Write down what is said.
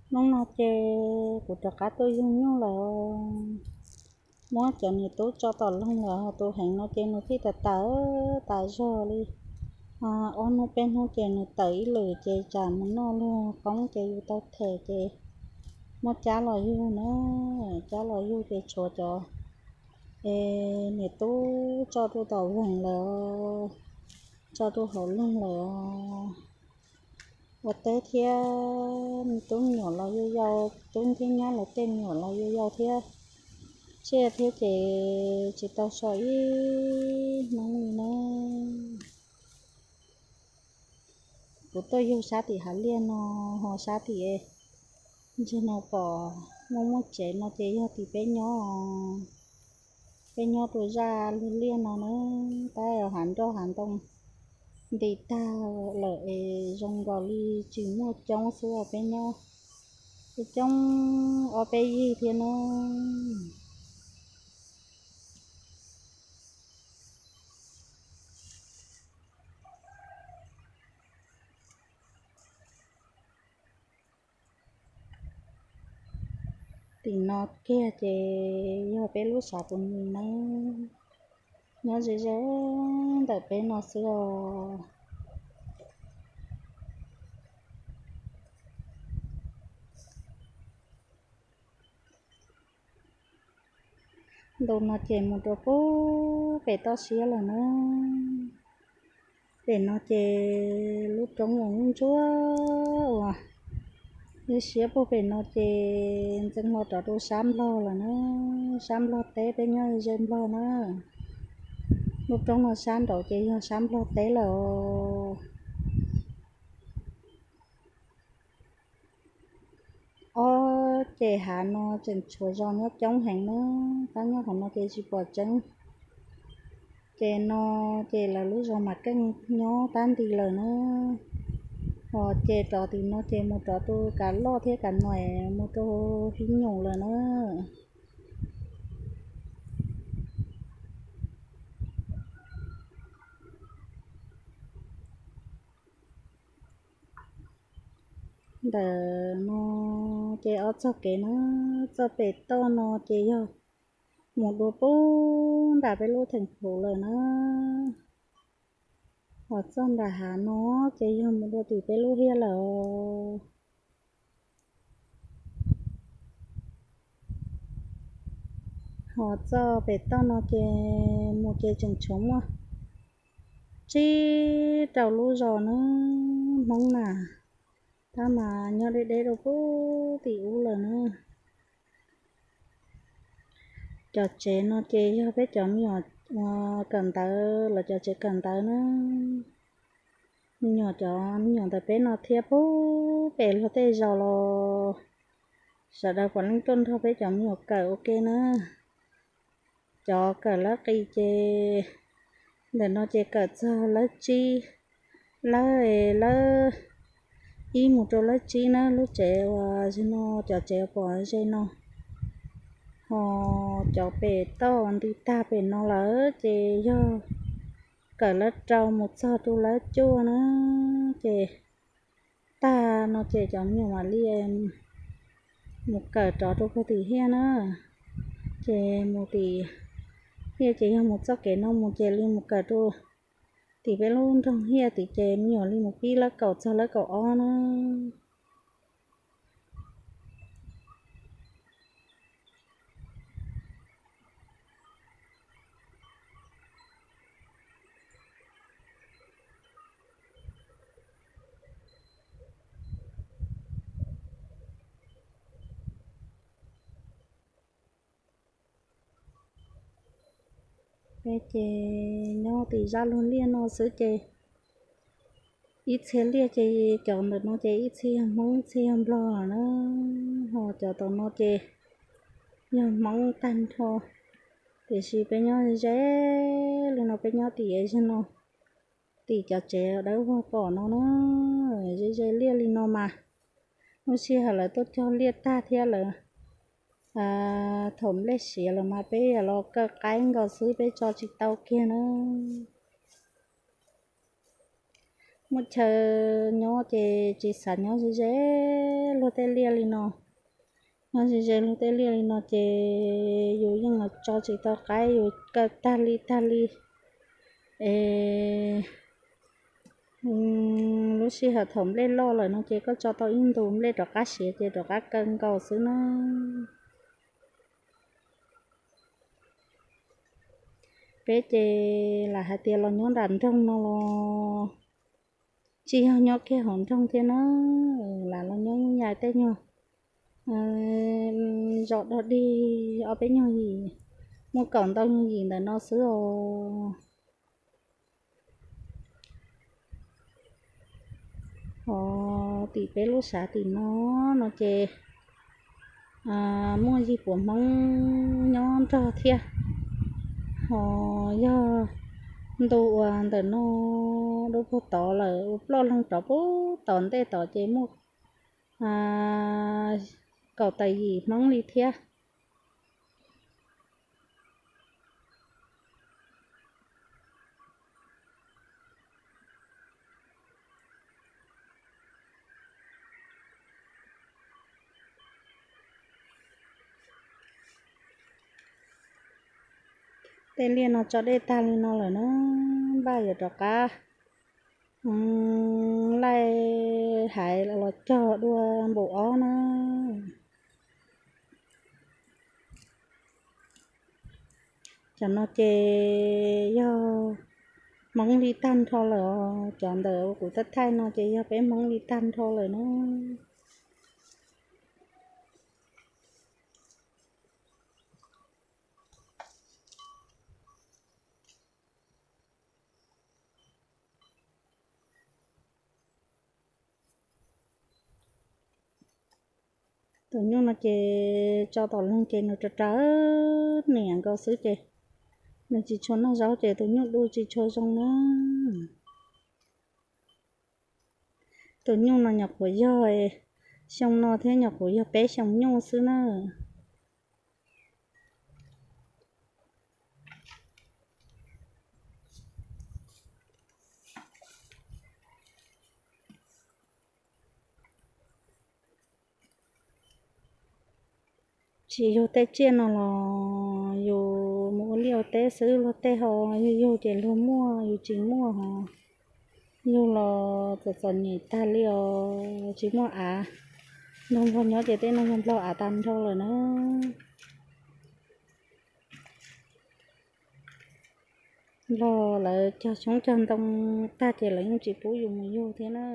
Hnub no ces kuv rov qab tuaj yug nyuj lawm. Muab cov niam tub tso tom loog lawm, tus heev no ces nws thiaj tawm tawm tas zog li. Ob hnub peb hnub ces nws tawm ib lwm ces tsam mus noj luag qoob ces yus tau them ces muab cab los yug na. Cab los yug ces tshuav cov es niam tub tso rau tom vees lawm, tso rau hauv loog lawm. Ua teb thiab, tub me nyuam los yau yau, tub thiab nyab lawv tej me nyuam los yau yau thiab, tsiaj thiab ces tsis tau so ib hnub li na. Kuv tuaj yug sab tim hav liaj no, ho sab tim ntsis no pom muaj muaj tsev no ces yog tim peb nyob. Peb nyob rau zaj lub liaj no na, tab hav nroj hav ntoo nti tag lawm es zoo nkaus li tsis muaj coob xwb os. Peb nyob, peb coob ob peb yig thiab na. Tim no kiag ces yog peb lub sav tus mis na, nyob ze ze ntawm peb no xwb os. Ntu no ces mus rau pub pem toj siab lawm na. Pem no ces lub roob uas ntsuab uas ib siab puag pem no ces ntxeev hlo rov rau sab Nplog lawm na. Sab Nplog teb, peb nyob ze Nplog na. Lub roob no sab nraud ces yog sab Nplog teb lawm. Ob ces hav no tseem tshuav zos nyob coob heev na, tab nyob qhov no ces tsis pom tseeb. Ces no ces lawv lub zos mas keej nyob tab nti lawm na. Ho ces rov tim no ces mus rov rau Kav Loj thiab Kav Nuam, mus rau Hib Nyum lawm na. Ntawm no ces ob txoj kev na, txoj pem toj no ces yog mus dua pub nram peb lub theem Phuv lawm na. Ho txoj nram hav no ces yog mus dua tim peb lub hiab lawm. Ho txoj pem toj no ces mus ces tseem tshuav muaj tsib rau lub zos na, Hmoob na, tab mas nyob deb deb rau pub tim ub lawm na. Cov tsev no ces yog peb cov me nyuam kawm ntawv, lawv cov tsev kawm ntawv na. Me nyuam, cov me nyuam ntawm peb no thiab pub pem luag tej zos los sawv daws puav leej tuaj nrog peb cov me nyuam kawm ua ke na. Cov kawm lab qis ces ntawm no ces kawm txog lab tsib, lab, lab ib mus rau lab tsib na, lub tsev uas ze no, cov tsev uas pom ze no. Ho cov pem toj nti tag pem no lawm ces yog kawm lab rau mus txog rau lab cuaj na, ces tag no ces cov me nyuam mam li mus kawm rov rau puag tim hiaj na. Ces mus tim hiaj ces yog mus txoj kev no mus ces li mus kawm rau tim peb lub nroog hiaj tim ces me nyuam li mus pib lab kaum txog lab kaum ob na. Peb ces nyob tim zaj lub liaj no xwb ces ib txhia liaj ces cov ntawm no ces ib txhia yog Hmoob ib txhia yog Nplog na, ho cov tom no ces yog Hmoob tag nrho. Tiam sis peb nyob ze li no, peb nyob tim zej no, tim cov tsev dawb vog pom no na, ze ze liaj li no mas lub sij hawm lawv tuaj cog liaj tag thiab lawv thaum nplej siav lawm mas peb yam los kaw qaib nkaus xwb, peb tso tsis tau kiag na. Muaj chaw nyob ces tsis xav nyob ze ze luag tej liaj li no. Nyob ze ze luag tej liaj li no ces yus yeej los tso tsis tau qaib, yus kaw tag li tag li. Es lub sij hawm thaum nplej loj lawm no ces koj tso tau ib ntus nplej rov qab siav ces rov qab kaw nkaus xwb na. Peb ces lam hais tias los nyob nram nroog no los tsis yog nyob kiag hauv nroog thiab na, lam los nyob nyuj nyai tej nyuag zos dog dig ob peb nyuag yim, muaj kaum ntau nyuag yim ntawm no xwb os. Os, tim peb lub sav tim no no ces muaj yig puas Hmoob nyob nrog thiab. Ho yog ntu uas ntawm no dua puag tod lawm ua ploj leeg rov puag tom ntej tod ces muaj kaum tawm yim Hmoob li thiab. Tej liaj no tso dej tag li no lawm na, npaj yuav rov qab laij haiv los cog dua npaum ob na. Cov no ces yog Hmoob li tag nrho lawm os, cov ntawm kuv thaij thaij no ces yog peb Hmoob li tag nrho lawm na. Tus nyuj no ces tso tom leeg ces nws raws raws niam nkaus xwb ces nws tsis tshua noj zaub ces tus nyuj du tsis tshua zoo na. Tus nyuj no nyuam qhuav yog xyoo no thiab nyuam qhuav yog peb xyoo nyuj xwb na. Tsis yug tej tsiaj no los yus mus ua liaj ua teb xwb, luag tej ho yug yug ces luag muaj yus tsis muaj ho. Yug los txom txom nyem tag li os, tsis muaj av. Nrog nplog nyob ces tej no yog nplog av tag nrho lawm na. Nplog lawv cog xyoob cog ntoo tag ces lawv yeej tsis pub yus mus yug thiab na.